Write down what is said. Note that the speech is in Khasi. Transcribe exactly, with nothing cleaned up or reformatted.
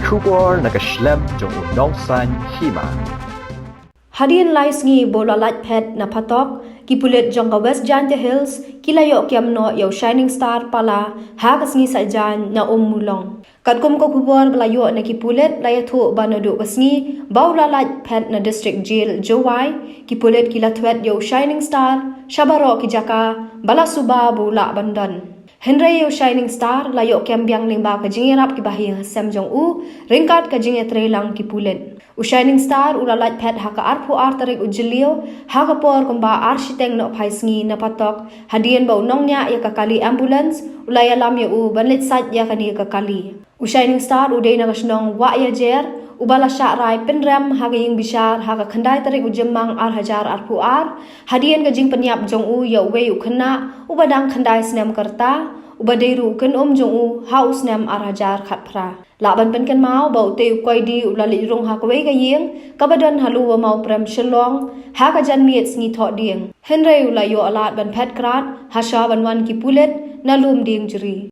Khubor na ka shlem jong u nongsan hima. Hadien lai sngi ba u la lait phet na phatok, ki pulit jong ka West Jaintia Hills ki la ïoh kem noh ïa u Shining Star Pala ha ka sngi Saitjaiñ na Ummulong. Katkum ka khubor ba la ïoh na ki pulit, la ïathuh ba naduh ka sngi ba u la lait phet na District Jail Jowai, ki pulit ki la thwet ïa u Shining Star sha baroh ki jaka, ba la suba ba u lah ban don. Hynrei ïa u Shining Star la ïoh kem biang lyngba ka jingïarap ki bahaïing hasem jong u, ryngkat ka jingïatreilang ki pulit. U Shining Star u la lait phet ha ka arphew ar tarik u Jylliew, ha ka por kumba ar shiteng nohphai sngi na phatok, hadien ba u nongñiah ïa ka kali ambulance u la ïalam ïa u ban leit sait ïa kane ka kali. U Shining Star u dei na ka shnong Wahiajer, uba la shah rai pynrem ha ka ïing bishar ha ka khyndai tarik u Jymmang ar hajar arphew ar, hadien ka jingpynïap jong u ïa uwei u khynnah uba dang khyndai snem ka rta, uba dei ruh u kynum jong u ha u snem ar hajar khatphra. Lah ban pynkynmaw ba utei u koidi u la leit rung ha kawei ka ïing kaba don ha Lower Mawprem Shillong, ha ka janmiet sngi Thohdieng. Hynrei u la ïoh lad ban phet krad hashuwa ban wan ki pulit na Lumdiengjri.